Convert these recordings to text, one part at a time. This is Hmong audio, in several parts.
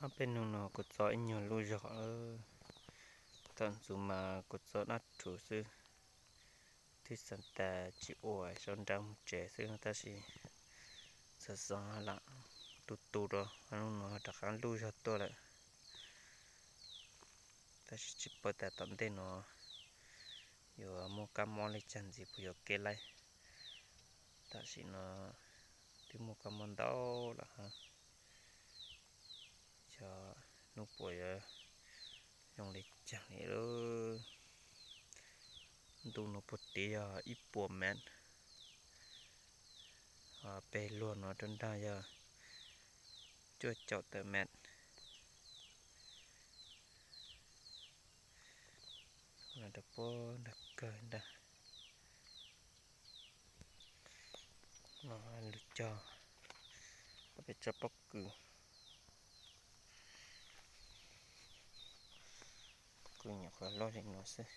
Ob peb hnub no kuv txo ib nyuag luj zog lawm. Thaum ntxov mas kuv txo dab rhuv xwb, twb xav tas tsis ua, sawv nrab mus tsev xwb, tab sis xov xov lam tu tu rau hnub no rov qab luj zog tuaj lawm. Tab sis tsis paub tas tom ntej no yuav muaj kab mob li cas ntxiv puas yuav kev laij. Tam sim no twb muaj kab mob ntau lawm hab, xyov hnub puas yuav zoo li cas li lawm. Ntu no puag tid yog ib puas mev, peg luag no rau nrag yog cuaj caum tawm mev. Rau puag nrag kawg ntag. No lug cog peb tsob pob kws, kws nyuam qhuav loj li no xwb.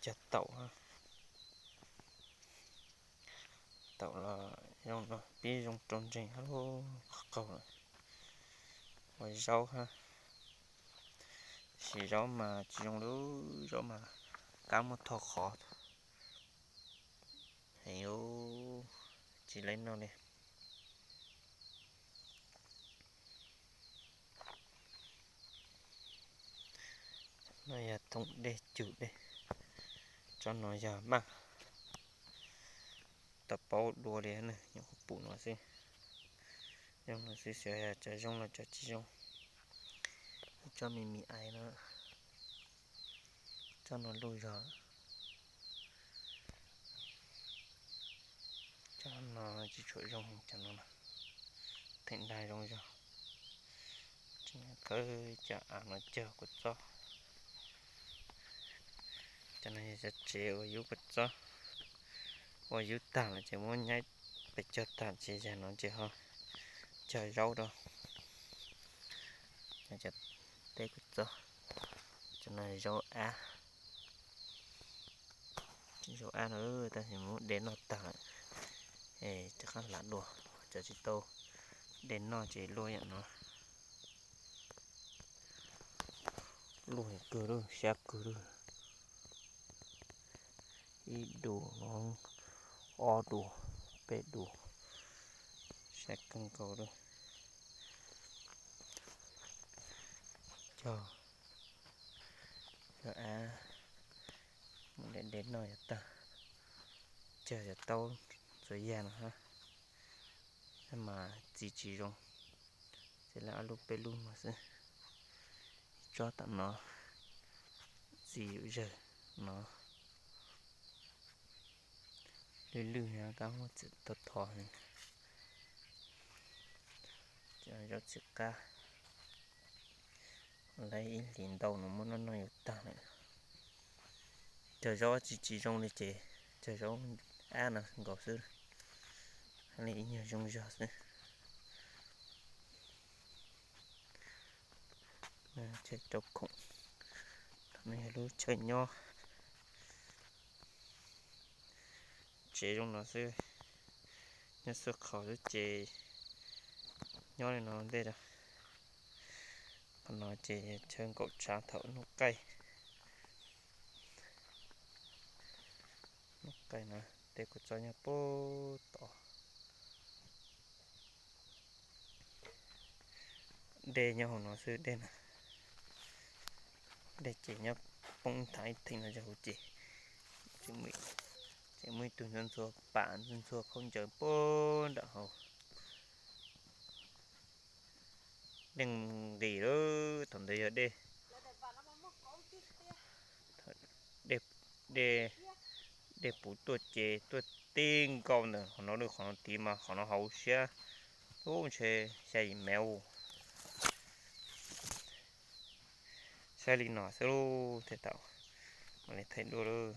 Cog taum, taum los zoo no pib zoo rau ntseeg hab lauj, qhov qaug lawm. Ua zaub hab, tab sis zaub mas tsis zoo li, zaub mas kab muab tho qhov heev, tsis laib noj li. No yog thooj dej cug dej, tsob no yog maj, tau paub dua li na, nyuam qhuav pum no xwb. Zoo no xwb, xyov yog tso zoo los tso tsis zoo. Tsob me me ais no, tsob no luj zog. Cov no tsis tshua zoo, cov no theem nrag zoo zog. Tseem khawb cov av no cog kua txob. Cov no yog cov tsev uas yub kua txob, uas yub tag lawm ces muab nyaib pes cog tag ces yam no ces ho cog zaub rau. Cov teb kua txob, cov no zaub ab. Zaub ab no tab sis muab de noj tag lawm, es rov qab hlav dua, cov tsis tau de noj ces luaj yam no. Luaj kawg lawm, sab kawg lawm. Ib dua, ob dua, peb dua, sab kawg nkaus lawm. Cog zaub ab, mus de de noj yav tag, cog yav taub txhua yam no hab, mas txiv tsis zoo, txiv lawv ob lub peb lub no xwb. Ib tsob tam no txiv yum zawg no, lwj lwj kab muab txiv tau thov. Zaub txiv qab, lawv ib hlis ntau no muab noj noj yuav tag lawm. Cog zaub tsis tsis zoo li ces cog zaub ab no nkaus xwb, li ib nyuag zoo zog xwb. Chaw rau khoom, no yog lub chaw nyob. Tsev zoo no xwb, nyob xwb qhov xwb ces nyob li no ntej. Qhov no ces chaw nkaum tshav thaum noj qaij. Noj qaij na, tej kua txob nyob puag tod. Dej nyob hauv no xwb, dej na, dej ces nyob poob thav ib theem no rau hauv ces tseem muaj ib tug ntxhua ntxhua pam ntxhua ntxhua khaub ncaws puag nram hauv. Dej nqis lawm, thaum ntawd yog dej, dej, dej puv tuaj ces tuaj tib nkaus ntawm qhov no, qhov no tid mas qhov no hauv siab, ub ntshe xya yim mev. Saib li no xwb lauj, tej thaum mam li thaij dua lauj.